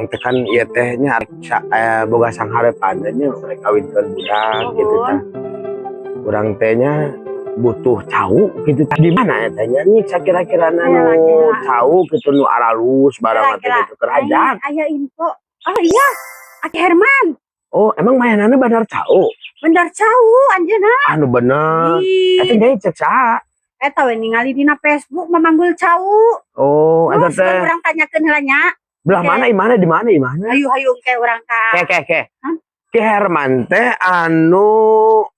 Tekan ieu teh nya arek boga sangharepan nya, rek kawinkeun budak gitu tah. Urang teh nya butuh cau gitu. Di mana eta nya nih sakira-kirana nu Kira-kira. Cau gitu, nu aralus barang teh Kira-kira. gitu kerajaan. Aya info. Oh iya, Aki Herman. Oh, emang mainannya bener cau? Bener cau anjeunna. Anu bener. Ih, Eta nyai cek saha? Eta we ningali dina Facebook mamanggul cau. Oh, eta Oh, teh urang tanyakeun heula nya. Belah Oke. mana, imana, di mana imana? Hayu hayu ke urang ka. Ke ke ke. Hah? Ki Herman teh anu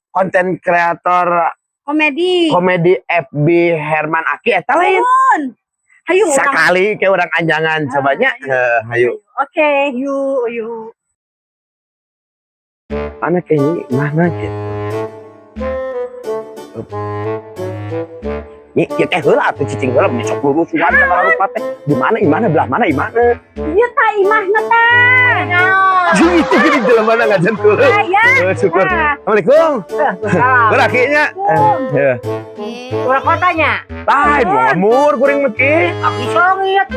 konten kreator Komedi. Komedi FB Herman Aki eta lain? Nuhun. Hayu urang. Sekali ke urang anjangan cobanya. Hayu. Eh, hayu. Oke, yuk yuk. Mana kayaknya mana gitu. Nih, ya teh heula atuh, cicing heula, besok lurus sugan segala rupa teh. Di mana, di mana, belah mana, di mana? Ieu tah imahna tah. Itu gini jelema mana ngajan tuh. Aya. Eh, syukur. Nah. Assalamualaikum. Geura kinya. Eh, Urang kotanya. lain mau ngemur kuring mah, Ki. Aku songit.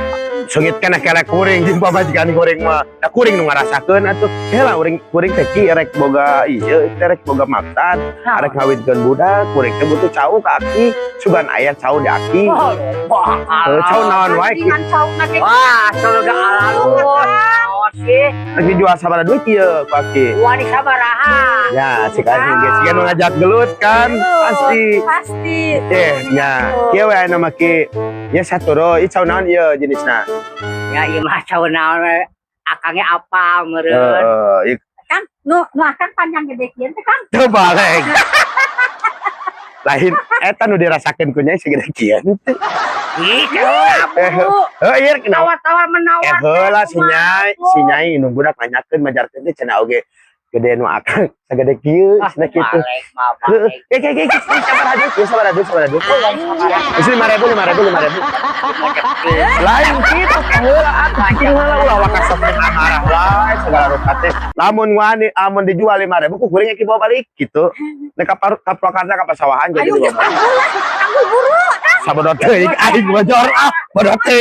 Sengit keneh kelek kuring jeung pamajikan kuring mah. Da kuring nu ngarasakeun atuh. Heula uring kuring teh, Ki, rek boga ieu teh, rek boga maksad, arek ngawinkeun budak, kuring teh butuh cau ka Aki. Sugan aya cau di Aki. Wah, Eh, cau naon wae, Ki? Dengan cauna ge. Wah, surga alus. Naon sih? Rek dijual sabaraha duit ieu ku Aki? Wani sabaraha? Ya, si kasih geus siga nu ngajak gelut kan pasti. Pasti. Eh, nya, kieu we aya mah, Ki. Ya saturo, ieu cau naon ieu jenisna? Ya ieu mah cau naon we. Akangnya apa meureun? Heeh, ieu Kang, nu nu akang panjang gede kieu teh, Kang. Teu balik. Lain eta nu dirasakeun ku nyai segede kieu teh. Ih, Eh, heuh, ieu kenapa? tawar-tawar menawar. Eh, heula si nyai, si nyai nu budak nanyakeun majarkeun teh cenah oge gede nu akang sagede kieu cenah kitu. Heeh, ke ke ke ke, sabaraha duit? Ieu sabaraha duit, sabaraha duit? Geus 5.000, 5.000, 5.000. Lain kitu, ke heula atuh, cicing heula, ulah waka sok amarah wae segala rupa teh. Lamun wani, amun dijual 5.000 ku kuring ki bawa balik gitu. Nek ka Purwakarta ka pasawahan jadi Ayo dibawa geus balik. tangguh lah, tangguh buru. Sabodo teuing aing bojor ah, bodoh teuing.